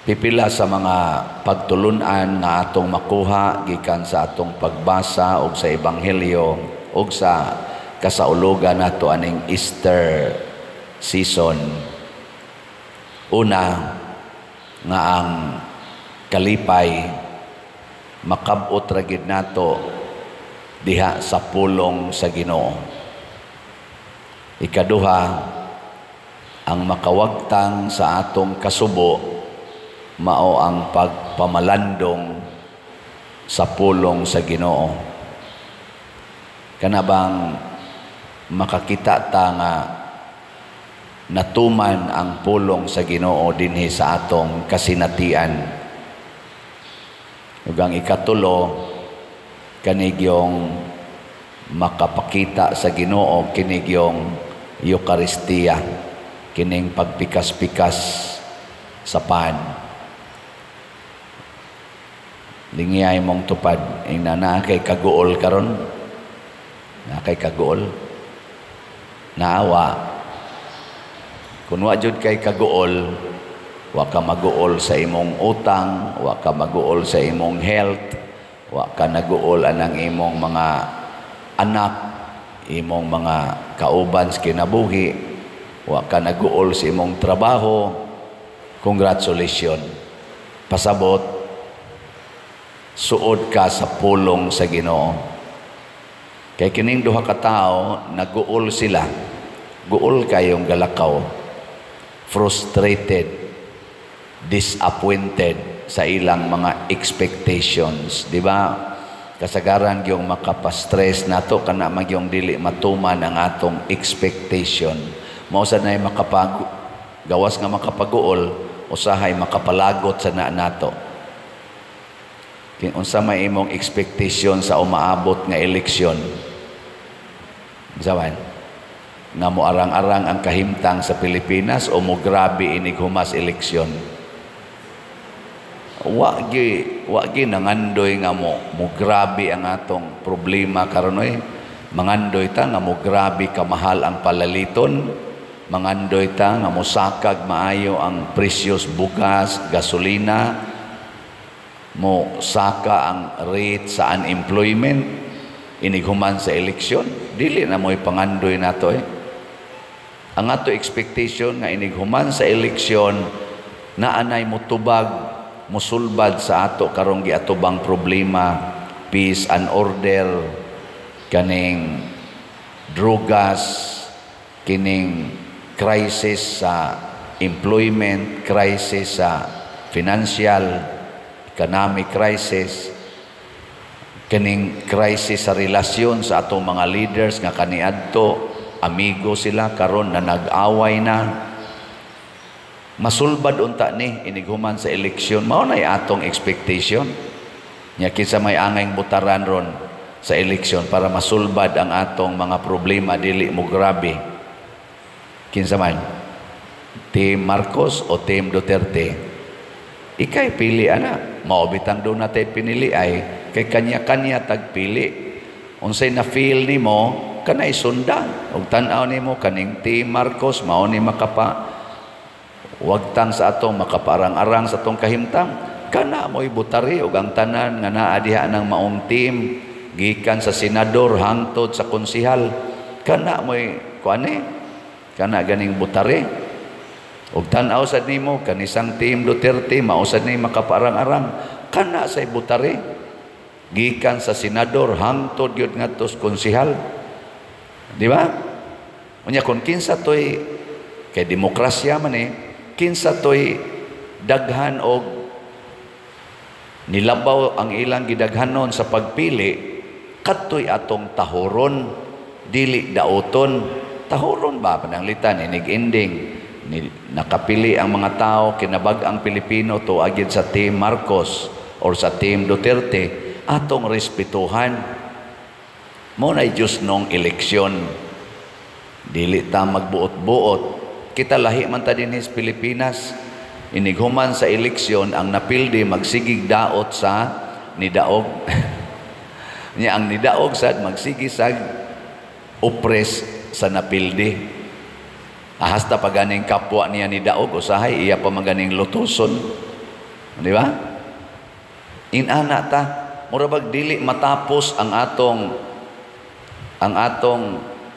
Pipila sa mga pagtulunan nga atong makuha gikan sa atong pagbasa og sa Ebanghelyo og sa kasaulugan nato aning Easter season. Una, nga ang kalipay makab-ot ra gid nato diha sa pulong sa Ginoo. Ikaduha, ang makawagtang sa atong kasubo mao ang pagpamalandong sa pulong sa Ginoo. Kana bang makakita ta nga natuman ang pulong sa Ginoo dinhi sa atong kasinatian. Ug ang ikatulo, kanigyong makapakita sa Ginoo kinigyong Eukaristiya, kining pagpikas-pikas sa pan. Lingiyay mong tupad, ingna naa kay kaguol karon, naa kay kaguol, naawa. Kung wa jud kay kaguol, wa ka maguol sa imong utang, wa ka maguol sa imong health, wa ka naguol anang imong mga anak, imong mga kauban sa kinabuhi, wa ka naguol sa imong trabaho, congratulations. Pasabot, suod ka sa pulong sa Ginoo. Kay kining duha ka tawo, naguol sila. Guol kayong galakaw. Frustrated, disappointed sa ilang mga expectations, di ba? Kasagaran gyung makapa-stress nato kana magyong dili matuman ang atong expectation. Mao sad nay makapag gawas nga makapaguol, usahay makapalagot sa na nato. Unsa may imong expectation sa umaabot nga eleksyon? Unsa man? Nga mo arang-arang ang kahimtang sa Pilipinas o mo grabe inig humas eleksyon? Wa gi nangandoy nga mo grabe ang atong problema karon oy. Mangandoy ta nga mo grabe kamahal ang palaliton. Mangandoy ta nga mosakag maayo ang presyos bugas, gasolina, mo saka ang rate sa unemployment inighuman sa eleksyon. Dili na mo'y pangandoy nato eh. Ang ato expectation nga inighuman sa eleksyon, naanay motubag, musulbad sa ato karong giatubang problema, peace and order, kaning drugas, kining crisis sa employment, crisis sa financial, economic crisis, kining crisis sa relasyon sa atong mga leaders nga kaniadto amigo sila, karon na nag-away na. Masulbad unta ni inighuman sa eleksyon. Mao nay atong expectation. Nya kinsa may angayng butaran ron sa eleksyon para masulbad ang atong mga problema, dili mo grabe? Kinsa man, Team Marcos o Team Duterte? Ikay pili ana. Mao bitang do natay pinili ay kay kanya-kanya tagpili. Unsay na feel nimo, kanay sundan. Ug tan-aw nimo kaning Team Marcos mao ni makapa wagtang sa atong makaparang-arang sa atong kahimtang, kana mo'y butari. Ug ang tanan nga naa diha ng maong team gikan sa senador hangtod sa konsihal, kana mo'y kuan eh, kana ganing butari. Ug tan-aw sad nimo kanisang Team Duterte mao sad ni makaparang-arang, kana say butari gikan sa senador hangtod gyud ngadto sa konsihal, di ba? Unya kon kinsa toy, kay demokrasya man eh, kinsa toy daghan og nilabaw ang ilang gidaghanon sa pagpili, kadtoy atong tahuron, dili dauton. Tahuron ba pananglitan inig ending ni, nakapili ang mga tao, kinabag-ang Pilipino to agid sa Team Marcos or sa Team Duterte, atong respetuhan. Mo na Diyos nung eleksyon, dili ta magbuot-buot. Kita lahi man ta dinhi sa Pilipinas. Inighuman sa eleksyon, ang napildi magsigig daot sa nidaog. Nya ang nidaog sad magsigi sag oppress sa napildi. Ahasta pa ganing kapwa niya ni daog, usahay iya pa maganing lutuson. Di ba? Inana ta, mura bag dili matapos ang atong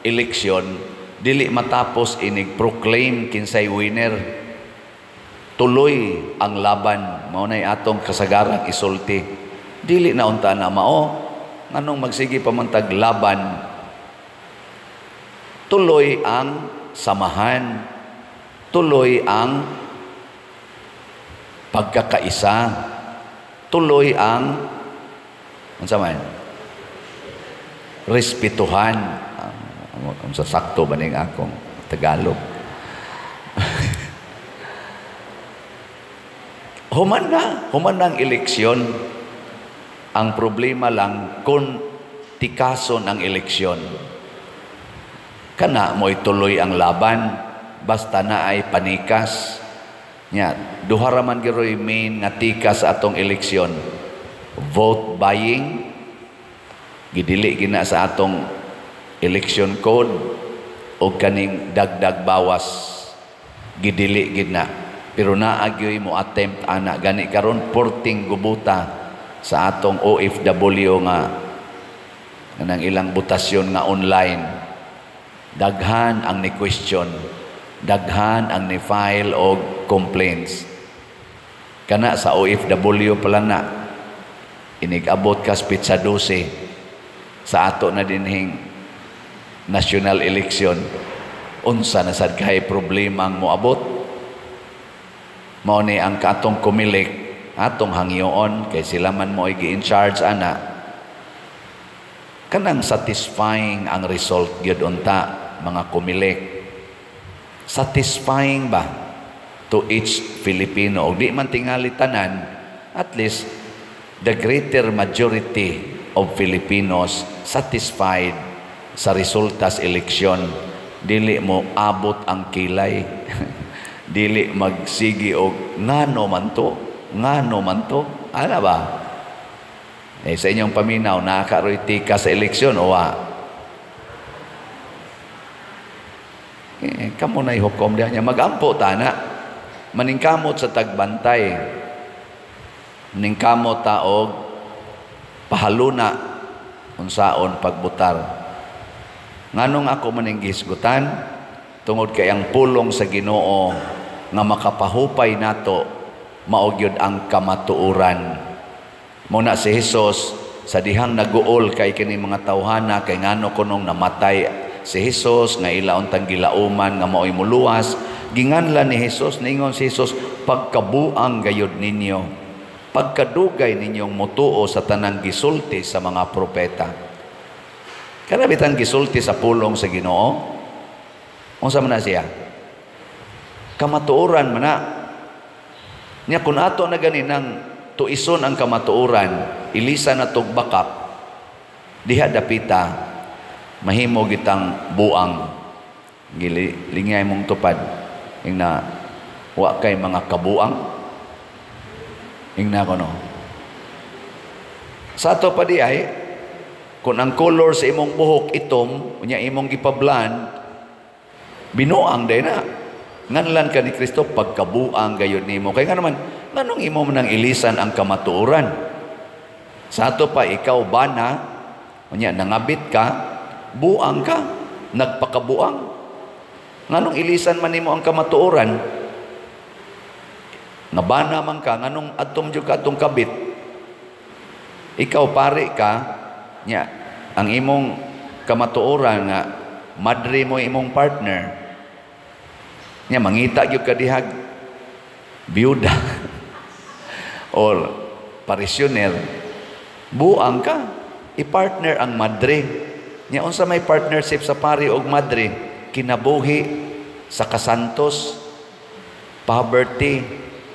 eleksyon, dili matapos inig proclaim kinsay winner. Tuloy ang laban, mao nay atong kasagarang isulti. Dili na unta na mao, nganong magsige pa man tag laban? Tuloy ang samahan, tuloy ang pagkakaisa, tuloy ang unsa man, respetuhan. Unsa, sakto ba ning akong Tagalog? Human na, human na ang eleksyon. Ang problema lang kung tikason ang eleksyon. Kana mo'y tuloy ang laban, basta na ay panikas. Nya, duha ra man giroy main nga tikas sa atong eleksyon. Vote buying, gidili gina sa atong election code, o kaning dagdag bawas, gidili gina. Pero naa gyoy mo attempt ana. Gani karon porting gubuta sa atong OFW nga kanang ilang botasyon nga online. Daghan ang ni question, daghan ang ni file og complaints. Kana sa OFW pala na inig-abot kas petsa 12 sa ato na dinhing national election, unsa na sad kay problema ang moabot? Mao ni ang katong Comelec, atong hangyoon kay sila man mo gi in charge ana, kanang satisfying ang result gyud unta, mga Comelec, satisfying ba to each Filipino? Og di man tingali tanan, at least the greater majority of Filipinos satisfied sa resulta sa eleksyon. Dili mo abot ang kilay, dili magsigi og ngano man to, ngano man to, ana ba? Eh, sa inyong paminaw, nakakaroy tika sa eleksyon o wa? Eh, kamo na'y hukom diha niya. Magampo ta na. Maningkamot sa tagbantay. Maningkamot ta og pahaluna unsaon pagbutar. Nganong ako maning gihisgutan? Tungod kay ang pulong sa Ginoo nga makapahupay nato mao gyud ang kamatuoran. Muna si Jesus sa dihang naguol kay kini mga tawhana kay ngano kunong namatay si Jesus nga ila untang gilauman nga maoy muluwas, ginganlan ni Jesus, ningon si Jesus, "Pagkabuang gayud ninyo, pagkadugay ninyong mutuo sa tanang gisulti sa mga propeta." Kana bitang gisulti sa pulong sa Ginoo, unsa man na siya? Kamatuoran man na. Nya kung ato na gani nang tuison ang kamatuoran, ilisa na tog bakak, diha dapita mahimo gitang buang. Gili lingay mong tupad ing na wa kay mga kabuang. Ing na kono sa ato pa di ay kung ang color sa imong buhok itom, unya imong gipablan, binuang day na. Nganlan ka ni Kristo, "Pagkabuang gayud nimo." Kay nga naman, nganong imo man ang ilisan ang kamatuoran? Sa ato pa, ikaw bana, unya nangabit ka, buang ka, nagpakabuang. Nganong ilisan man nimo ang kamatuoran? Nga bana man ka, nganong atom jud ka atong kabit? Ikaw pare ka, nya ang imong kamatuoran nga madre mo imong partner, nya mangita gyud ka dihag biyuda or parisioner, buang ka. I-partner ang madre. Nya unsa may partnership sa pari og madre? Kinabuhi sa kasantos, poverty,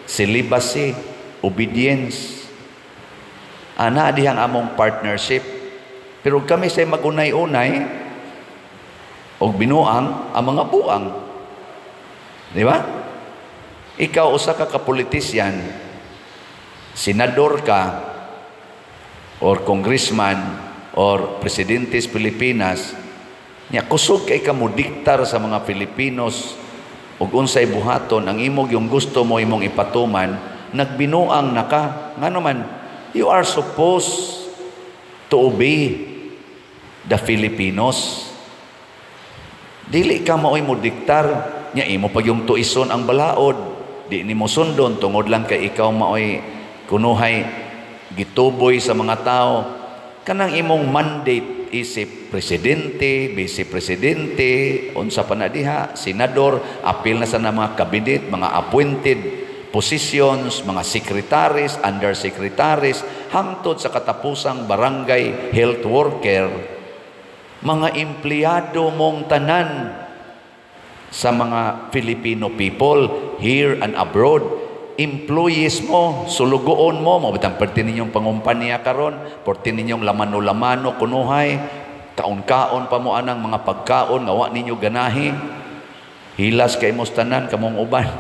celibacy, obedience. Ana dihang among partnership. Pero kami say magunay-unay og binuang ang mga buang. Di ba? Ikaw usa ka kapolitisyan, senador ka or congressman or presidente sa Pilipinas, nya kusog kay ka mo diktar sa mga Filipinos ug unsay buhaton ang imong yung gusto mo imong ipatuman. Nagbinuang na ka. Ngano man, you are supposed to obey the Filipinos. Dili ka maoy mo diktar nya, imo pag yung tuison ang balaod, di nimo sundon tungod lang kay ikaw maoy kunuhay gituboy sa mga tao. Kanang imong mandate isip presidente, vice presidente, unsa pa na diha, senador, apil na sa na mga cabinet, mga appointed positions, mga secretaries, undersecretaries, hangtod sa katapusang barangay health worker, mga empleyado mong tanan sa mga Filipino people here and abroad, employees mo, sulugoon mo, mo bitang perti ninyong pangumpanya karon, perti ninyong lamano-lamano kunuhay, kaon-kaon pa mo anang mga pagkaon nga wa ninyo ganahi. Hilas kay mos tanan kamong uban.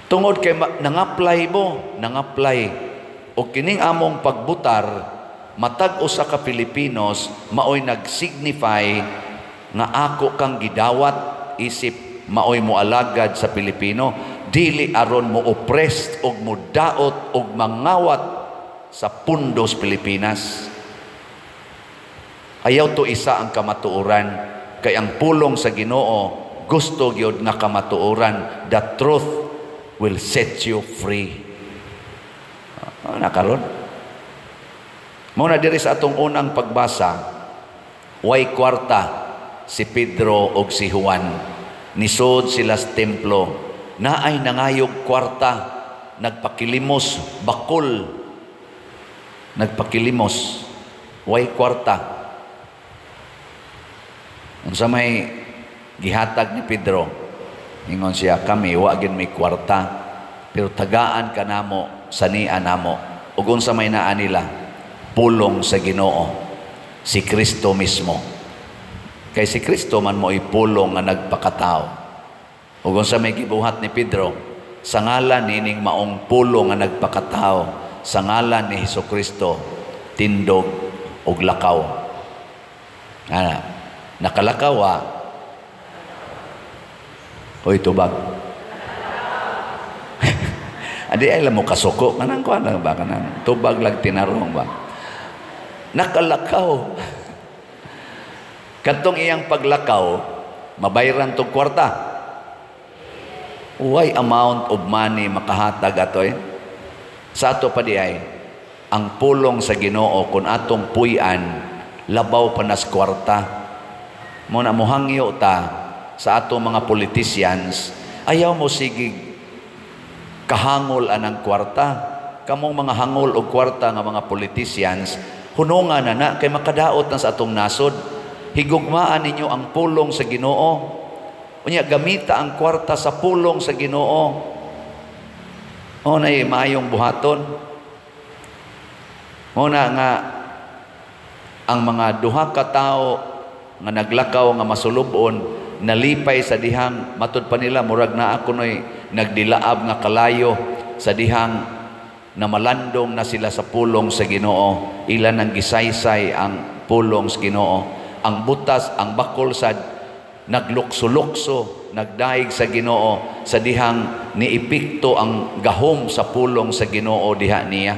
Tungod kay nang-apply mo, nang-apply. O kining among pagbutar, matag usa ka Filipinos maoy nag-signify nga ako kang gidawat isip maoy moalagad sa Pilipino, dili aron mo oppressed og mo daot og mangawat sa pundos Pilipinas. Ayaw to isa ang kamatuoran, kay ang pulong sa Ginoo gusto gyud nga kamatuoran. The truth will set you free. Nakaron mao na diri sa atong unang pagbasa, way kwarta si Pedro og si Juan. Nisod sila sa templo, naay nangayog kwarta, nagpakilimos, bakol, nagpakilimos, way kwarta. Unsa may gihatag ni Pedro? Ingon siya, "Kami wa gid may kwarta, pero tagaan ka namo sa nia namo." Ug unsa may naa nila? Pulong sa Ginoo, si Kristo mismo, kay si Kristo man mo pulong nga nagpakatao. Ug unsa may gibuhat ni Pedro? "Sa ngalan nining maong pulong nga nagpakatao, sa ngalan ni Hesus Kristo, tindog ug lakaw." Ana, nakalakaw ah. Oy, tubag. Adi ay mo kasuko kanang kuan lang ba, kanang tubag lang, tinarong ba. Nakalakaw. Kadtong iyang paglakaw, mabayran tong kwarta. Way amount of money makahatag atoy. Sa ato pa di ay, ang pulong sa Ginoo kung atong puy-an, labaw pa nas kwarta. Mo na mohangyo ta sa atong mga politicians, ayaw mo sige kahangol anang kwarta. Kamong mga hangol og kwarta nga mga politicians, hunungan na na kay makadaot na sa atong nasod. Higugmaan ninyo ang pulong sa Ginoo. Unya gamita ang kwarta sa pulong sa Ginoo. O na maayong buhaton. Mo na nga ang mga duha ka tawo nga naglakaw nga masulubon, nalipay sa dihang matud pa nila murag naa kunoy nagdilaab nga kalayo sa dihang namalandong na sila sa pulong sa Ginoo. Ila nang gisaysay ang pulong sa Ginoo. Ang butas, ang bakol sad naglukso-lukso, nagdaig sa Ginoo sa dihang niepekto ang gahom sa pulong sa Ginoo diha niya.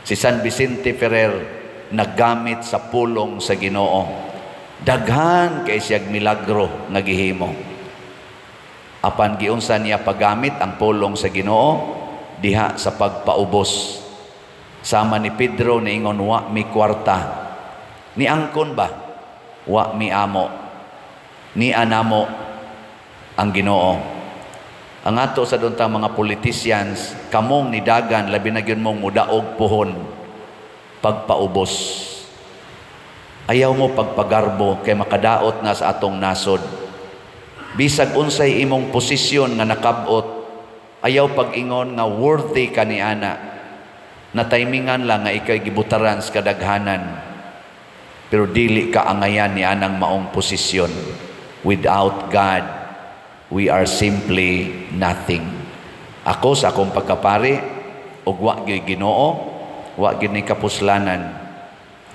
Si San Vicente Ferrer naggamit sa pulong sa Ginoo. Daghan kay siyag milagro nga gihimo. Apan giunsa niya paggamit ang pulong sa Ginoo diha sa pagpaubos? Sama ni Pedro, niingon, "Wa mi kwarta." Ni angkon ba? "Wa mi amo. Ni anamo ang Ginoo." Ang ato sa duntang mga politicians, kamong nidagan, labi na gyud mong mudaog puhon, pagpaubos. Ayaw mo pagpagarbo kay makadaot na sa atong nasod. Bisag unsay imong posisyon nga nakabot, ayaw pag-ingon nga worthy ka ni ana. Na timingan lang nga ikay gibutaran sa kadaghanan. Pero dili ka angayan ni anang maong posisyon. Without God, we are simply nothing. Ako sa akong pagkapari, ug wa gyud Ginoo, wa gyud ni kapuslanan.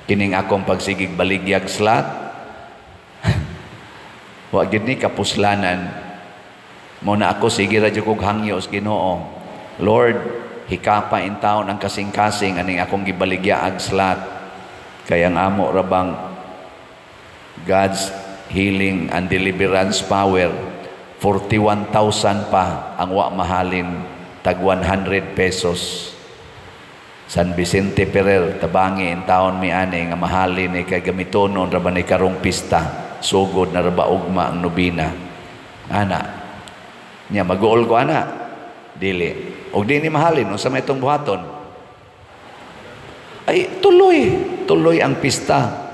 Kining akong pagsigig baligyag slot, wa gyud ni kapuslanan. Mao na ako, sige ra jud kog hangyo sa Ginoo. Lord, hikapa in taon ang kasing-kasing aning akong gibaligya ag slot. Kay ang amo ra bang God's healing and deliverance power, 41,000 pa ang wa mahalin tag 100 pesos. San Vicente Ferrer, tabangi in taon mi ani nga mahalin ni kay gamitonon ra ba ni karong pista, sugod na ra ba ugma ang nobina. Ana. Nya maguol ko ana. Dili. Og di ni mahalin, unsa may itong buhaton? Ay tuloy, tuloy ang pista.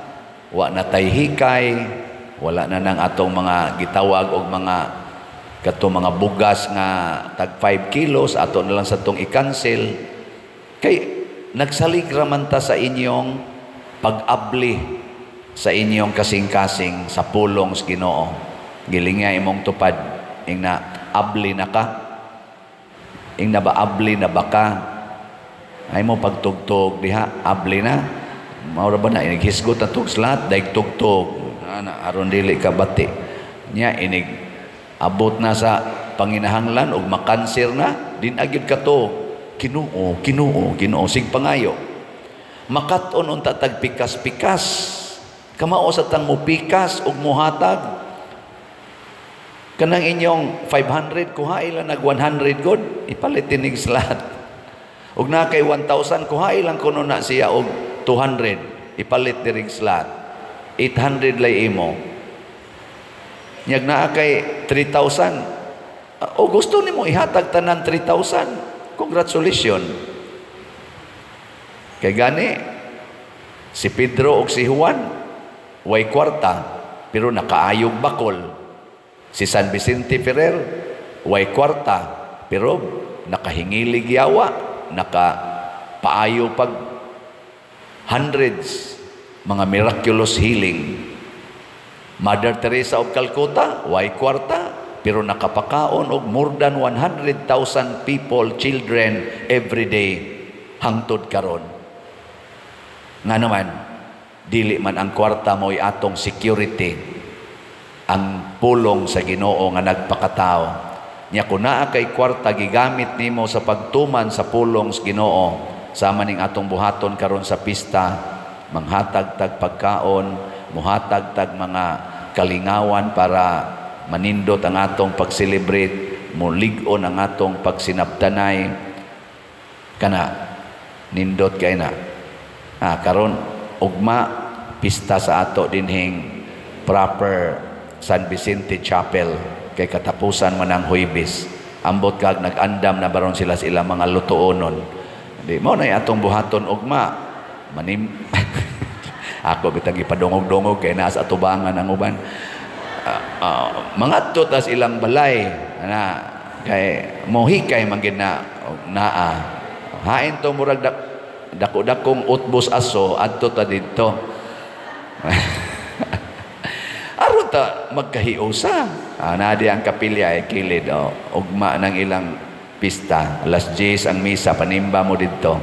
Wa na tay hikay, wala na nang atong mga gitawag og mga kato mga bugas nga tag 5 kilos, ato na lang sa tong i-cancel kay nagsalig ra man ta sa inyong pag-abli sa inyong kasing-kasing sa pulong sa Ginoo. Gilinga imong tupad, ing na abli na ka, ing na ba abli na ba ka? Ay mo pagtugtog diha, abli na. Mao ra ba na inig hisgot na tug slot, daig tugtog ana aron dili ka bati nya. Inig abot na sa panginahanglan og makanser na din agyud kato, "Ginoo, Ginoo, Ginoo," sig pangayo. Makat-on unta tag pikas-pikas, kamao sa tang mupikas og muhatag kanang inyong 500, kuha lang nag 100 god, ipalit tinig slot. Og na kay 1,000, kuha lang kuno na siya og 200, ipalit dirig slot. 800 lay imo. Nyag naa kay 3,000. O gusto nimo ihatag tanan 3,000. Congratulations. Kay gani si Pedro ug si Juan way kwarta pero nakaayog bakol. Si San Vicente Ferrer way kwarta pero nakahingilig yawa, naka paayo pag hundreds mga miraculous healing. Mother Teresa of Calcutta, way kwarta, pero nakapakaon og more than 100,000 people, children, every day, hangtod karon. Nga naman, dili man ang kwarta mo'y atong security, ang pulong sa Ginoo nga nagpakatao. Nya kung naa kay kwarta, gigamit nimo sa pagtuman sa pulong sa Ginoo, sama ning atong buhaton karon sa pista, manghatag tag pagkaon, muhatag tag mga kalingawan para manindot ang atong pag-celebrate, mulig-on ang atong pagsinabtanay. Kana nindot kay na. Ah, karon ugma pista sa ato dinhing proper San Vicente Chapel kay katapusan man ang Huwebes. Ambot kag nag-andam na baron sila sa ilang mga lutuonon. Di mo na atong buhaton ugma. Manim ako bitang gipadungog-dungog kay naa sa atubangan ang uban. Mangadto tas ilang balay na kay mohikay man gid na naa. Hain to murag dako-dakong utbos aso, adto ta didto. Aron ta magkahiusa. Ah, naa di ang kapilya ay kilid, oh, ugma ng ilang pista. Alas 10 ang misa, panimba mo didto.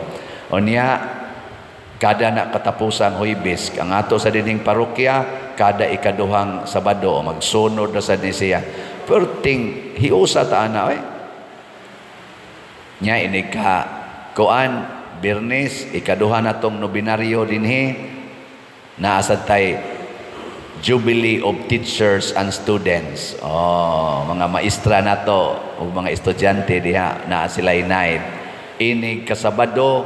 Unya kada na katapusang Huwebes, ang ato sa dinhing parokya, kada ikaduhang Sabado magsunod na sad ni siya. Perting hiusa ta ana oy. Nya ini ka kuan Biyernes, ikaduha na tong nobinaryo dinhi, naa sad tay Jubilee of Teachers and Students. Oh, mga maestra nato ug mga estudyante diha, naa sila night. Inig kasabado,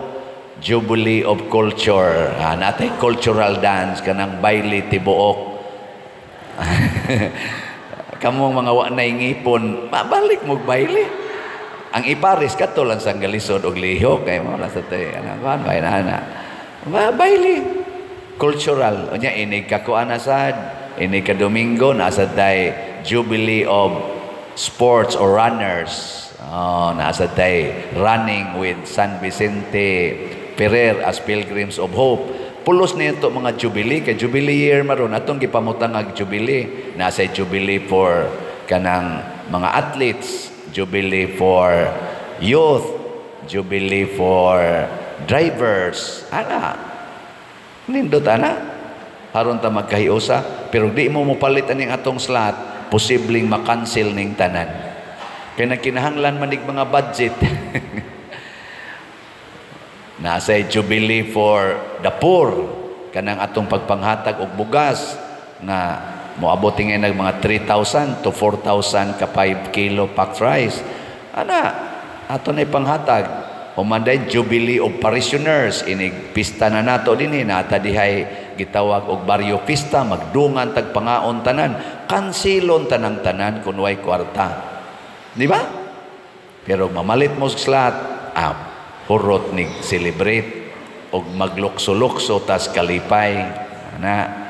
Jubilee of Culture. Ah, natay cultural dance kanang baile tibuok. Kamong mga wa na ngipon, mabalik mo baile. Ang ipares kato lang sa galisod og lihok kay mo lang sa tay ana kuan bay na ana. Baile cultural. Unya inig ka kuan na sad, inig ka Domingo naa sad tay Jubilee of Sports or Runners. Oh, naa sad tay running with San Vicente Ferrer as Pilgrims of Hope. Pulos nito mga Jubilee kay Jubilee year maron atong gipamutang ag Jubilee. Nasa Jubilee for kanang mga athletes, Jubilee for youth, Jubilee for drivers. Ana. Nindot ana. Aron ta magkahiusa, pero di mo mopalit aning atong slot, posibleng makancel ning tanan. Kay nagkinahanglan man nig mga budget. Nasa Jubilee for the poor, kanang atong pagpanghatag og bugas nga moabot ngayon nag mga 3,000 to 4,000 ka 5 kilo packed rice. Ana, ato na ipanghatag. Human day Jubilee of Parishioners, inig pista na nato dinhi, nata dihay gitawag og baryo pista, magdungan tag pangaon tanan, kansilon tanang tanan kun way kwarta. Di ba? Pero mamalit mo sa slot, ah, hurot ni celebrate og maglukso-lukso tas kalipay. Ana.